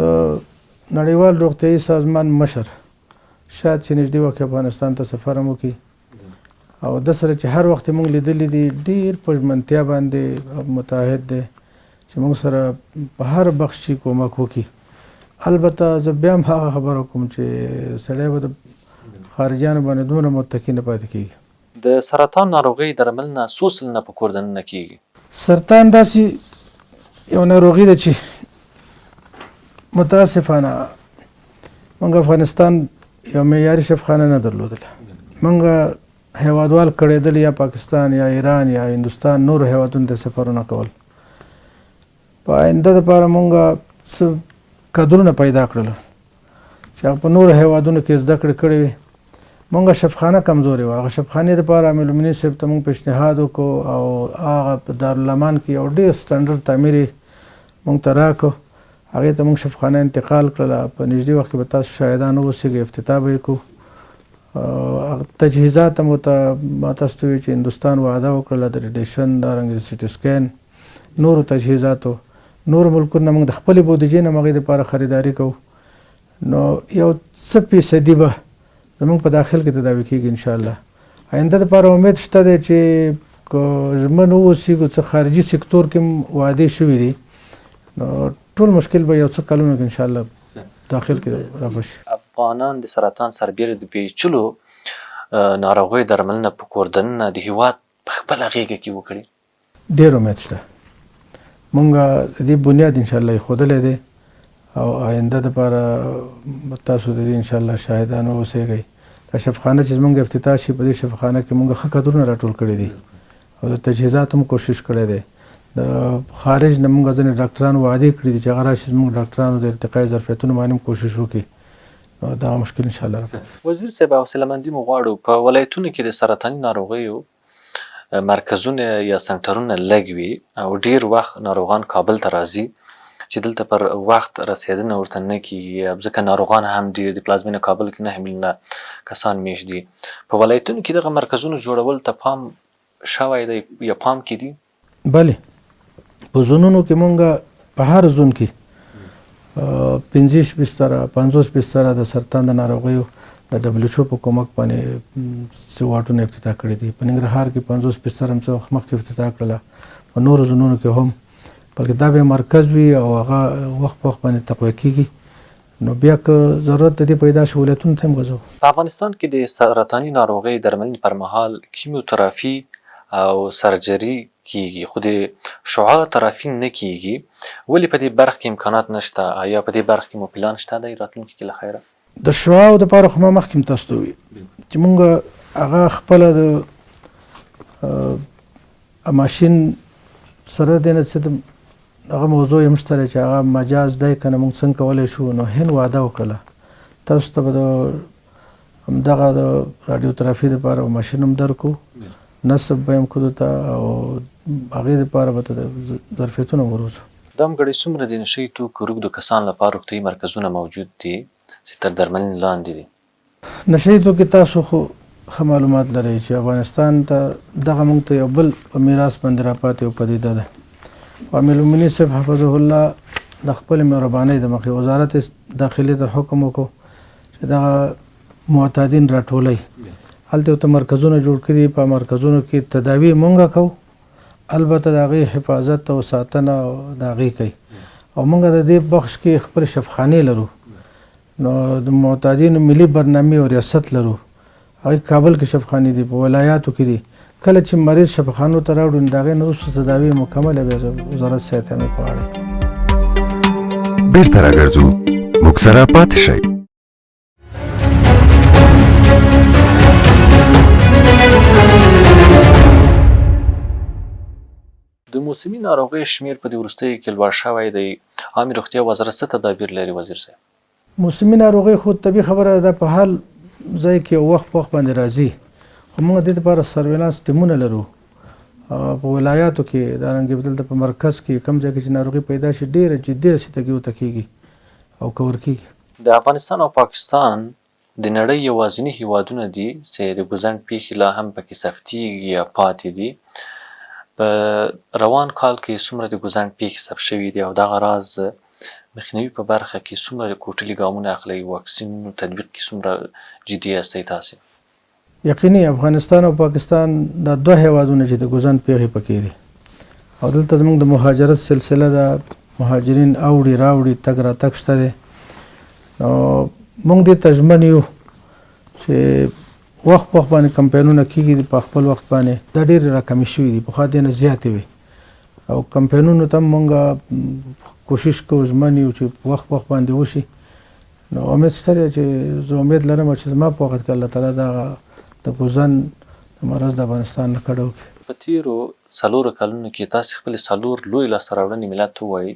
نړیوال روغتیايي سازمان مشر شاید چې نږدې وخت کې افغانستان ته سفر هم وکړي او د سره چې هر وخت موږ لیدلي دي ډیر په ژمنتیا باندې متعهد دی چې موږ سره په هر بخش کې کومک وکړي. البته زه بیا هم هغه خبره کوم چې سړی به د خارجیانو باندې دومره متکي نه پاتې کېږي. د سرطان ناروغۍ درملنه څو سلنه په کور دننه کېږي؟ سرطان داسې یو ناروغي ده چې متاسفانه موږ افغانستان یو معیاري شفخانه نه درلودله. موږ هیوادوال کړېدل یا پاکستان یا ایران یا هندوستان نورو هیوادونو ته سفرونه کول. په آینده لپاره موږ څه کدرونه پیدا کړل چې هغه په نورو هیوادونو کې زده کړې کړې وي. موږ شفخانه کمزورې وه، هغه شفخانې لپاره امیرالمؤمنین صاحب ته موږ پیشنهاد وکړو او هغه په دارالامان کې یو ډېر سټنډرډ تعمیر یې موږ ته راکړ. هغې ته موږ شفخانه انتقال کړله. په نږدې وخت کې به تاسو شاهدان واوسېږئ، افتتاح به یې کړو. تجهیزات هم ورته ما تاسو ته وویل چې هندوستان وعده وکړله د ریډیشن، دارنګه د سیټي سکین، نورو تجهیزاتو. نورو ملکونو نه موږ د خپلې بودیجې نه هم هغې دپاره خریداري کوو. نو یو څه فیصدي به زموږ په داخل کې تداوي کېږي انشاءالله. آینده دپاره امید شته دی چې که ژمن ووسیږو، څه خارجي سکتور کې هم وعدې شوې دي، نو ټول مشکل به یو څه کلونو کې انشاءالله داخل کې رفع شي. افغانان د سرطان سربېره د پېچلو ناروغیو درملنه په کور دننه د هېواد په خپله غېږه کې وکړي. ډېر امید شته. مونږ د دې بنیاد ان شاء الله ایښودلی دی او آینده دپاره به تاسو د دې ان شاء الله شاهدان واوسېږئ. دا شفاخانه چې زمونږ افتتاح شي، په دې شفاخانه کې مونږ ښه کدرونه راټول کړي دي او د تجهیزاتو هم کوشش کړی دی. د خارج نه مونږ ځینې ډاکټران وعدې کړي دي چې هغه راشي زمونږ ډاکټرانو د ارتقای ظرفیتونو باندې هم کوشش وکړي، نو دغه مشکل ان شاء الله رفع. وزیر صاحب حوصله مندي مو غواړو، په ولایتونو کې د سرطاني ناروغیو مرکزونه یا سنټرونه لږ وي او ډېر وخت ناروغان کابل ته راځي چې دلته پر وخت رسېدنه ورته نه کېږي، ځکه ناروغان هم ډېر دي، پلازمېنه کابل کې 9 میلیونه کسان مېشت دي. په ولایتونو کې دغه مرکزونو جوړولو ته پام شوی دی یا پام کې دي؟ بله، په زونونو کې مونږ په هر زون کې 25 بستره، 50 بستره د سرطان د ناروغیو د ډبلیو ایچ او په کومک باندې څه واټونه افتتاح کړي دي. په ننګرهار کې 50 بستر هم څه وخت مخکې افتتاح کړله، په نورو زونونو کې هم، بلکې دا به مرکز وي او هغه وخت په وخت باندې تقویه کیږي، نو بیا که ضرورت د دې پیدا شي، ولایتونو ته هم غځوو. په افغانستان کې د سرطاني ناروغۍ درملنې پر مهال کیموترافي او سرجري کیږي، خو د شعاع ترافي نه کیږي. ولې په دې برخه کې امکانات نشته؟ ایا په دې برخه کې مو پلان شته دی راتلونکي کې له خیره؟ د شعاعو دپاره خو ما مخکې هم تاسو ته وویل چې مونږ هغه خپله د ماشین سره د نه څه دغه موضوع یې هم شته چې هغه مجاز دی که نه، مونږ څنګه کولی شو. نو هند وعده وکړله، تاسو ته به د همدغه د رادیوترافي دپاره ماشین هم درکو، نصب به یې هم کړو ته او هغې دپاره به ته ظرفیتونه وروزو. دم ګړی څومره د نشه یي توکو روږدو کسانو لپاره روغتیايي مرکزونه موجود دي چې تر درملنې لاندې دي؟ نشه یي توکي، تاسو خو ښه معلومات لرئ چې افغانستان ته دغه موږ ته یو بل په میراث باندې راپاتې یو پدیده ده. امیرالمؤمنین صاحب حفظه الله د خپلې مهربانۍ د مخې وزارت داخلې ته حکم وکړو چې دغه معتادین راټولئ، هلته ورته مرکزونه جوړ کړي. په مرکزونو کې تداوي مونږ کوو، البته د هغې حفاظت او ساتنه د هغې کوي او مونږ د دې بخش کې خپل شفخانې لرو. نو د معتادینو ملي برنامې او ریاست لرو، هغه کابل کې شفخانې دي، په ولایاتو کې دي. کله چې مریض شفاخانو ته راوړو، نو د هغې نه وروسته تداوي مکمله بیا وزارت صحت عامې په غاړه. بیرته راګرځو، موږ سره پاتې شئ. د موسمي ناروغیو شمېر په دې وروستیو کې لوړ شوی دی. عامې روغتیا وزارت څه تدابیر لري وزیر صاحب؟ موسمي ناروغۍ خو طبیعي خبره ده، په هر ځای کې وخت په وخت باندې راځي، خو موږ د دې لپاره سرویلانس ټیمونه لرو په ولایاتو کې، دارنګه دلته په مرکز کې. کوم ځای کې چې ناروغي پیدا شي، ډېره جدي رسیدګي ورته کېږي او کور کېږي. د افغانستان او پاکستان د نړۍ یوازیني هیوادونه دي چې د ګوزڼ پیښې لا هم پکې ثبتیږي یا پاتې دي. په روان کال کې څومره د ګوزڼ پیښې ثبت شوې دي او دغه راز مخنیوي په برخه کې څومره کوټلي ګامونه اخلئ، واکسینونو تطبیق کې څومره جدي یاستئ تاسې؟ یقیني، افغانستان او پاکستان دا دوه هیوادونه چې د ګوزن پیښې پکې دي او دلته زموږ د مهاجرت سلسله ده، مهاجرین اوړي راوړي، تګ راتګ شته دی. نو موږ دې ته ژمن یو چې وخت په وخت باندې کمپاینونه کیږي، په خپل وخت باندې دا ډېرې راکمې شوې دي، پخوا دې نه زیاتې وې او کمپاینونو ته هم موږ کوشش کوو، ژمن یو چې وخت په وخت باندې وشي. نو امید شته دی چې زه امید لرم چې زما په وخت کې الله تعالی دغه د ګوزن د مرض د افغانستان نه کډه وکړي. په تېرو 4 کلونو کې تاسې خپلې څلور لویې لاسته راوړنې ملت ته ووایئ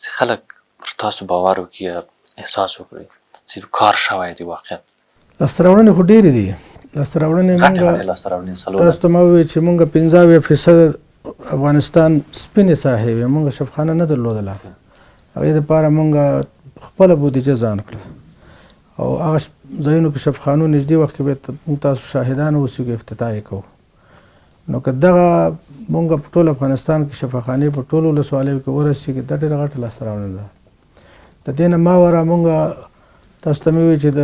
چې خلک پر تاسو باور وکړي یا احساس وکړي چې کار شوی دی واقعا. لاسته راوړنې خو ډېرې دي. لاسته راوړنې غټې مونږ غټې لاسته راوړنې څلور. تاسو ته ما وویل چې مونږ 75% افغانستان سپینې ساحې وې، مونږ شفخانه نه درلودله. هغې دپاره مونږ خپله بودیجه ځان کړه او هغه ځایونو کې شفخانو نږدې وخت کې به موږ تاسو شاهدان اوسو کې افتتاح یې کوو. نو که دغه مونږ په ټول افغانستان کې شفاخانې په ټولو ولسوالیو کې ورسېږي، دا ډېره غټه لاسته راوړنه ده. د دې نه ماورا مونږ تاسو ته مې وویل چې د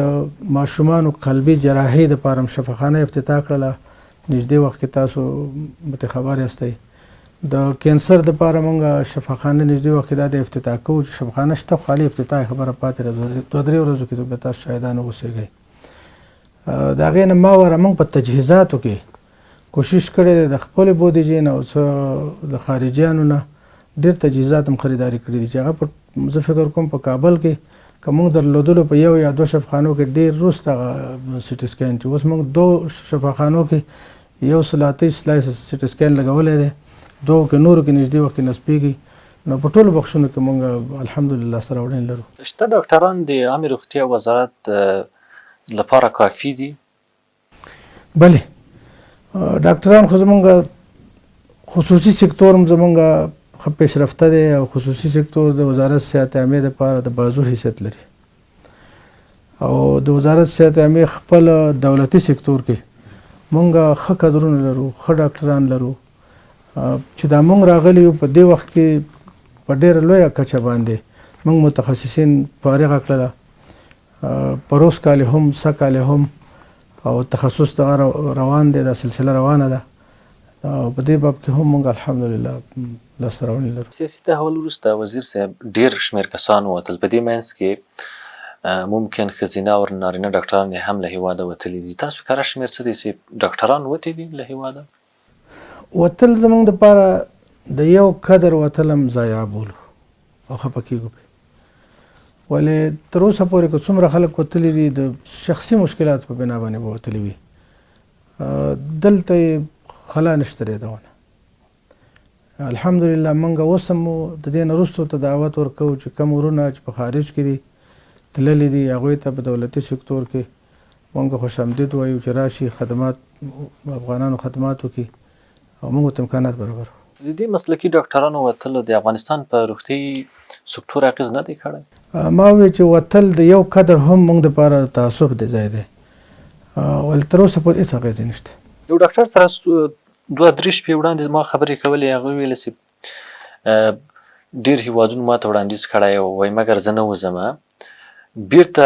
ماشومانو قلبي جراحۍ دپاره هم شفاخانه افتتاح کړله، نږدې وخت کې تاسو به خبر یاستئ. د کینسر دپاره مونږ شفاخانه نږدې وخت کې دا د افتتاح کوو چې شفاخانه شته، خو خالي افتتاح خبره پاتې ده، 2-3 ورځو کې به تاسو شاهدان اوسېږئ. د هغې نه ماورا موږ په تجهیزاتو کې کوشش کړی دی، د خپلې بودیجې نه او څه د خارجیانو نه. ډېر تجهیزات هم خریداري کړي دي چې هغه په زه فکر کوم په کابل کې که موږ درلودلو په یو یا دوه شفخانو کې ډېر وروسته هغه سیټي سکین چې اوس موږ دوو شفاخانو کې یو سل اته سلایس سیټي سکین لګولی دی، دوو کې نورو کې نږدې وخت کې نصبېږي، نو په ټولو بخشونو کې موږ الحمدلله لاسته راوړنې لرو. شته ډاکټران د عامې روغتیا وزارت لپاره کافي دي؟ بله ډاکټران خو زمونږ خصوصي سکتور هم زمونږ ښه پیشرفته دی او خصوصي سکتور د وزارت صحت عامې لپاره د بازو حیثیت لري او د وزارت صحت عامې خپل دولتي سکتور کې مونږ ښه کدرونه لرو، ښه ډاکټران لرو چې دا مونږ راغلي یو په دې وخت کې په ډېره لویه کچه باندې مونږ متخصصین فارغه کړله، پروس کال هم سږ کال هم او تخصص دغه روان دی، دا سلسله روانه ده او په دې باب کې هم موږ الحمدلله لاسته راوړنې لرو. سیاسي تحول وروسته وزیر صاحب ډېر شمېر کسان ووتل، په دې منځ کې ممکن ښځینه او نارینه ډاکټران یې هم له هېواده وتلي دي، تاسو کره شمېر څه دی چې ډاکټران وتي دي له هېواده؟ وتل زموږ دپاره د یو کدر وتل هم ضایعه بولو او خپه کېږو پرې، ولې تر اوسه پورې که څومره خلک وتلي دي د شخصي مشکلاتو په بنا باندې به وتلي وي، دلته یې خلا نشته دی دونه. الحمدلله موږ اوس هم د دې نه وروسته ته دعوت ورکوو چې کوم ورونه چې په خارج کې دي تللي دي هغوی ته په دولتي سکتور کې موږ خوش آمدید وایو چې راشي خدمات افغانانو خدمات وکړي او موږ ورته امکانات برابرو. د دې مسلکي ډاکټرانو وتلو د افغانستان په روغتیايي سکتور اغېز نه دی کړی؟ ما وویل چې وتل د یو کدر هم موږ دپاره د تاسف د ځای دی ولې تر اوسه پورې هېڅ اغېز یې نشته. یو ډاکټر سره دوه درې شپې وړاندې ما خبرې کولې، هغه وویل چې ډېر هېوادونو ماته وړاندیز کړی او وایي مګر زه نه وځم، بیرته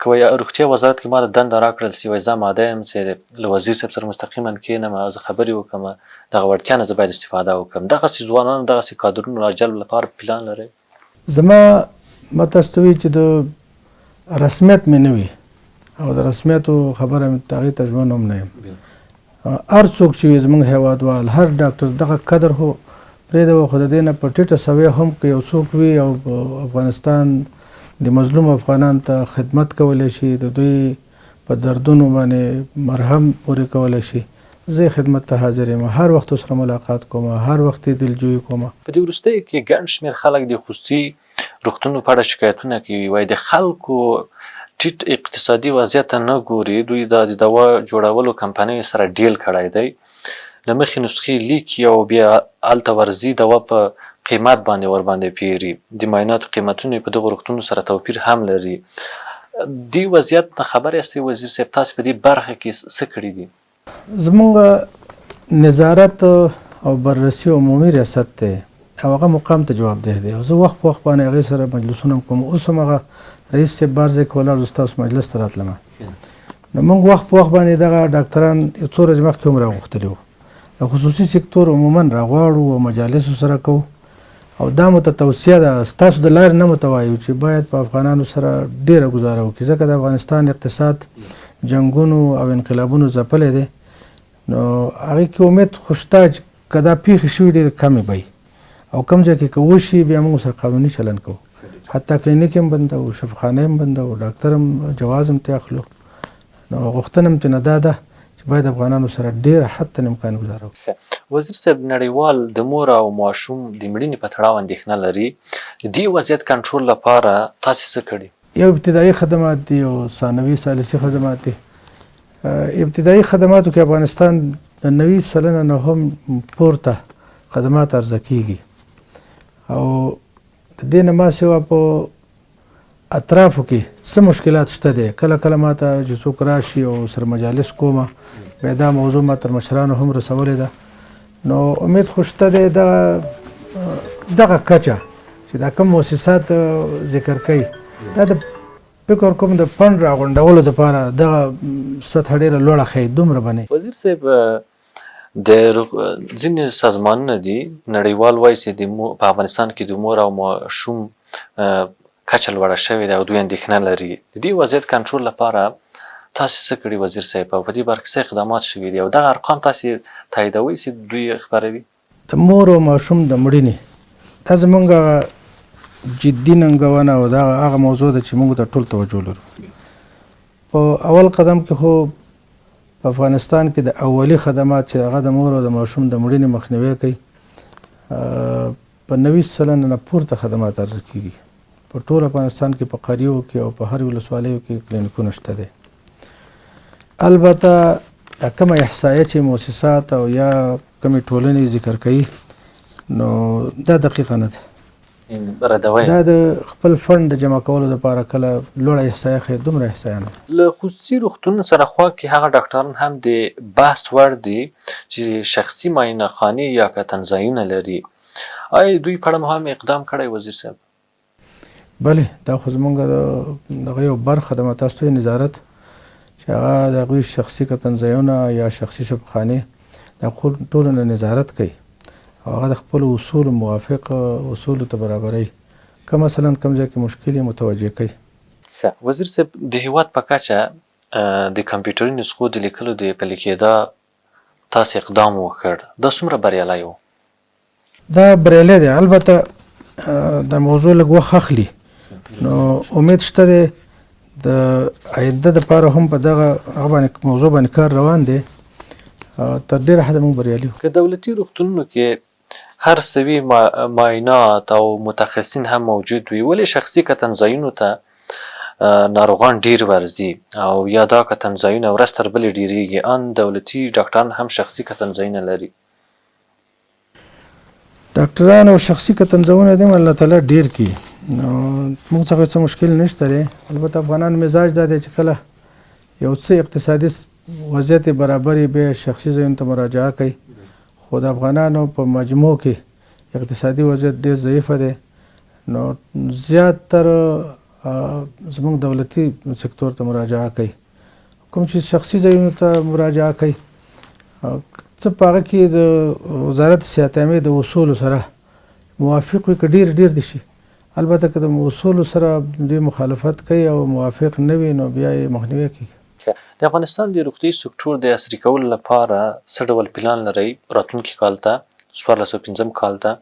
که وایي روغتیا وزارت کې ماته دنده راکړل شي، وایي زه اماده یم چې له وزیر صاحب سره مستقیما کښېنم او زه خبرې وکړم، دغه وړتیا نه زه باید استفاده وکړم. دغسې ځوانانو دغسې کادرونو راجلب لپاره پلان لرئ؟ زما ما تاسو ته ویل چې د رسمیت مې نه وي او د رسمیتو خبره مې هغې ته ژمن هم نه یم. هر څوک چې وي زموږ هیوادوال هر ډاکټر دغه قدر خو پرېږده خو د دې نه په ټیټه سویه هم که یو څوک وي او افغانستان د مظلوم افغانان ته خدمت کولی شي، د دوی په دردونو باندې مرهم پورې کولی شي، زه یې خدمت ته حاضر یم، هر وخت ورسره ملاقات کوم، هر وخت یې دلجویي کوم. په دې وروستیو کې ګڼ شمېر خلک د خصوصي روغتونونو په اړه شکایتونه کوي، وایي د خلکو ټیټ اقتصادي وضعیت ته نه ګوري، دوی دا د دوا جوړولو کمپنیو سره ډیل کړی دی، له مخې نسخې لیکي او بیا هلته ورځي دوا په قیمت باندې ورباندې پیري، د معایناتو قیمتونه یې په دغو روغتونو سره توپیر هم لري. دې وضعیت نه خبر یاستئ وزیر صاحب، تاسې په دې برخه کې څه کړي دي؟ زمونږ نظارت او بررسي عمومي ریاست دی او هغه مقام ته جوابده دی او زه وخت په وخت باندې هغې سره مجلسونه هم کوم. اوس هم هغه رئیس صاحب بار ځای کې ولاړ، زه ستاسو مجلس ته راتلم، نو موږ وخت په وخت باندې دغه ډاکتران یو څو ورځې مخکې هم راغوښتلي وو. د خصوصي سکتور عموما راغواړو او مجالس سره کوو او دا مو ته توصیه ده، ستاسو د لارې نه مو ته وایو چې باید په افغانانو سره ډېره ګزاره وکړي، ځکه د افغانستان اقتصاد جنګونو او انقلابونو ځپلی دی. نو هغې کې امید خو شته چې که دا پېښې شوي ډېرې کمې به وي او کوم ځای کې که وشي بیا موږ سره قانوني چلن کوو، حتی کلینیک هم بندوو، شفاخانه هم بندوو، ډاکتر هم جواز هم ترې اخلو. نو غوښتنه هم ترېنه دا ده چې باید افغانانو سره ډېره حتی امکان ګزاره وکړي. ښه وزیر صاحب، نړیوال د مور او ماشوم د مړینې په تړاو اندېښنه لري، د دې وضعیت کنټرول لپاره تاسې څه کړي؟ یو ابتدایي خدمات دي او ثانوي ثالثي خدمات دي. ابتدایي خدماتو کې افغانستان د 90% نه هم پورته خدمات عرضه کیږي او د دې نه ما سوا په اطرافو کې څه مشکلات شته دی. کله کله ما ته چې څوک راشي او سره مجالس کوم، بیا دا موضوع ما تر مشرانو هم رسولې ده. نو امید خو شته دی دغه کچه چې دا کوم موسسات ذکر کوي، دا د فکر کوم د فنډ راغونډولو دپاره دغه سطح ډېره لوړه ښیي، دومره به نه. وزیر صاحب، د ځینې سازمانونه دي نړیوال وایي چې د په افغانستان کې د مور او ماشوم کچه لوړه شوې ده او دوی اندېښنه لري. د دې وضعیت کنټرول لپاره تاسې څه کړي وزیر صاحب او په دې برخه کې څه اقدامات شوي دي او دغه ارقام تاسې تاییدوئ چې دوی خپروي؟ د مور او ماشوم د مړینې دا زمونږ جدي ننګونه او دا هغه موضوع ده چې موږ ته ټول توجه لرو. په اول قدم کې خو په افغانستان کې د اولي خدمات چې هغه د مور او د ماشوم د مړینې مخنیوی کوي، په 90% نه پورته خدمات عرضه کیږي. په ټول افغانستان کې په قریو کې او په هر ولسوالیو کې کلینیکونه شته دي. البته دا کومه احصایه چې موسسات او یا کومې ټولنې ذکر کوي نو دا دقیقه نه ده. ردوي. دا د خپل فنډ د جمع کولو لپاره کله لوړه احصایه ښیي، دومره احصایه نه ده. له خصوصي روغتونونو سره خوا کې هغه ډاکټران هم د بحث وړ دي چې شخصي معاینه خانې یا کتنځایونه لري. آیا دوی په اړه مو هم اقدام کړی وزیر صاحب؟ بله، دا خو زمونږ دغه یو برخه ده، ما تاسو ته نظارت چې هغه د هغوی شخصي کتنځایونه یا شخصي شفاخانې دا ټولو نه نظارت کوي او هغه د خپلو اصولو موافق اصولو ته برابروي، که مثلا کوم ځای کې مشکل یې متوجه کوي. ښه وزیر صاحب، د هیواد په کچه د کمپیوټري نسخو د لیکلو د پلي کېدا تاسې اقدام وکړ، دا څومره بریالی و؟ دا بریالی دی، البته دا موضوع لږ وخت اخلي، نو امید شته دی د آینده دپاره هم په دغه هغه باندې موضوع باندې کار روان دی، تر ډېره حده موږ بریالي یو. که دولتي روغتونونو کې هر سوي معاینات او متخصصین هم موجود وي، ولې شخصي کتنځایونو ته ناروغان ډېر ورځي او یا دا کتنځایونه ورځ تر بلې ډېرېږي، ان دولتي ډاکټران هم شخصي کتنځایونه لري؟ ډاکټران او شخصي کتنځونه دې الله تعالی ډېر کړي، نو موږ څخه څه مشکل نشته دی. البته افغانان مزاج دا دی چې کله یو څه اقتصادي وضعیت یې برابر وي بیا شخصي ځایونو ته مراجعه کوي، خو د افغانانو په مجموع کې اقتصادي وضعیت ډېر ضعیفه دی، نو زیات تر زموږ دولتي سکتور ته مراجعه کوي. کوم چې شخصي ځایونو ته مراجعه کوي څه په هغه کې د وزارت صحت عامې د اصولو سره موافق وي که ډېر ډېر دي شي، البته که د اصولو سره دوی مخالفت کوي او موافق نه وي نو بیا یې مخنیوی کېږي. ښه، د افغانستان د روغتیايي سکټور د عصري کولو لپاره څه ډول پلان لرئ راتلونکي کال ته، 1405 کال ته،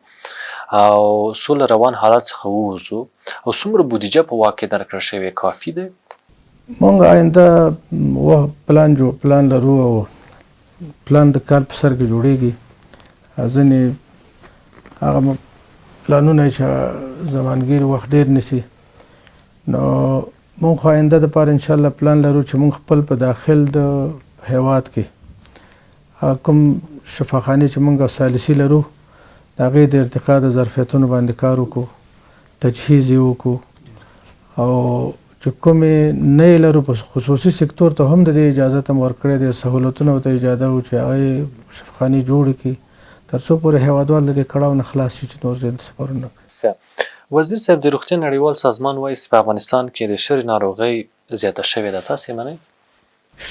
او څو له روان حالت څخه ووځو، او څومره بودیجه په واک کې درکړل شوې، کافي دی؟ مونږ آینده پلان جوړ پلان لرو او پلان د کال په سر کې جوړیږي. ځینې هغه پلانونه چې زمانګیر وخت ډیر نیسي، نو مونږ خو آینده دپاره انشاءالله پلان لرو چې مونږ خپل په داخل د هیواد کې هغه کوم شفاخانې چې مونږ ثالثي لرو د هغې د ارتقا د ظرفیتونو باندې کار وکړو، تجهیز یې وکړو، او چې کومې نه یې لرو په خصوصي سکتور ته هم د دې اجازه هم ورکړې دی، سهولتونه ورته ایجادوو چې هغه یې شفاخانې جوړې کړي تر څو پورې هیوادوال له دې کړاو نه خلاص شي چې نور ځای سفرونه نه کوي. ښه وزیر صاحب، د روغتیا نړیوال سازمان وایي چې په افغانستان کې د شري ناروغۍ زیاته شوې ده، تاسې یې منئ؟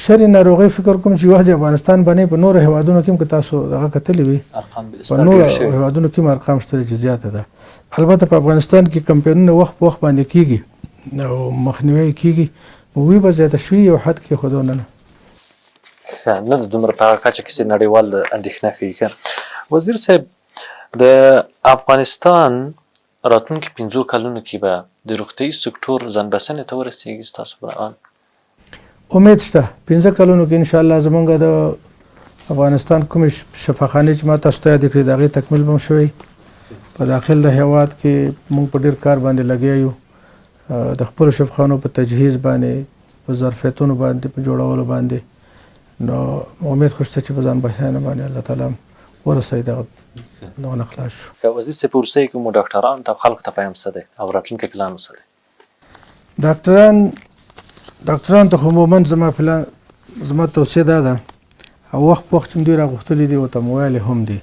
شري ناروغۍ فکر کوم چې یوازې افغانستان باندې په نورو هیوادونو کې هم که تاسو دغه کتلې وي، په نورو هیوادونو کې هم ارقام شته چې زیاته ده. البته په افغانستان کې کمپاینونه وخت په وخت باندې کیږي او مخنیوی کیږي، وی به زیاته شوي یو حد کې، خو دونه نه. ښه، نه د دومره په هغه کچه کې چې نړیوال اندېښنه ښيي. ښه وزیر صاحب، د افغانستان راتلونکي 5 کلونو کې به د روغتیايي سکټور ځان بسنې ته ورسیږي ستاسو په اند؟ امید شته 5 کلونو کې انشاءالله زمونږ د افغانستان کومې شفاخانې چې ما تاسو ته یادې کړې د هغې تکمیل به هم شوی. په داخل د هیواد کې موږ په ډېر کار باندې لګیا یو، د خپلو شفاخانو په تجهیز باندې، په ظرفیتونو باندې، په جوړولو باندې، نو امید خو شته چې په ځان بسیاینه باندې الله تعالی ورسوي دغه دغه نه خلاص شو. ښه وزیر صاحب، په وروستیو کې مو ډاکټرانو ته او خلکو ته پیام څه دی او راتلونکی پلان مو څه دی؟ ډاکټران ته خو عموماً زما پلان، زما توصیه دا ده او وخت په وخت چې دوی راغوښتلي دي ورته مو ویلي هم دي،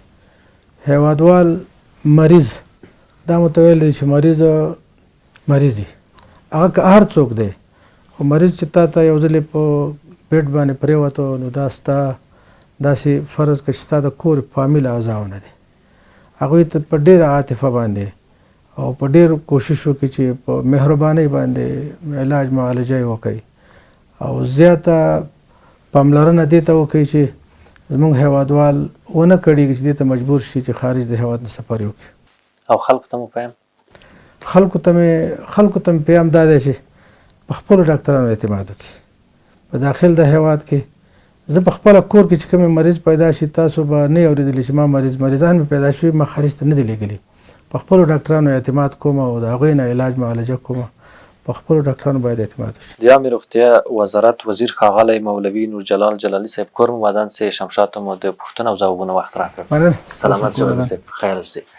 هیوادوال مریض دا مو ته ویل دي چې مریض مریض دی، هغه که هر څوک دی، خو مریض چې تا ته یو ځلې په بیډ باندې پرېوتو نو دا ستا داسې فرض کړه چې ستا د کور فامیل اعضاونه دی، هغوی ته په ډېره عاطفه باندې او په ډېر کوشش وکړي چې په مهربانۍ باندې علاج معالجه یې وکړي او زیاته پاملرنه دې ته وکړي چې زموږ هیوادوال ونه کړېږي چې دې ته مجبور شي چې خارج د هیواد نه سفر وکړي. او خلکو ته مو پیام؟ خلکو ته مې خلکو ته مې پیام دا دی چې په خپلو ډاکترانو اعتماد وکړي. په داخل د هیواد کې زه په خپله کور کې چې کوم مریض پیدا شي، تاسو به نه اورېدلي چې ما مریض مریضان مې پیدا شوي، ما خارج ته نه دي لېږلي. په خپلو ډاکټرانو اعتماد کوم او د هغوی نه علاج معالجه کوم. په خپلو ډاکټرانو باید اعتماد وشي. د عامې روغتیا وزارت وزیر ښاغلی مولوي نور جلال جلالي صاحب کور مو ودان سي، شمشاد ته مو د پوښتنو او ځوابونو وخت راکړ. مننه. سلامت شئ وزیر صاحب، خیر اوسئ.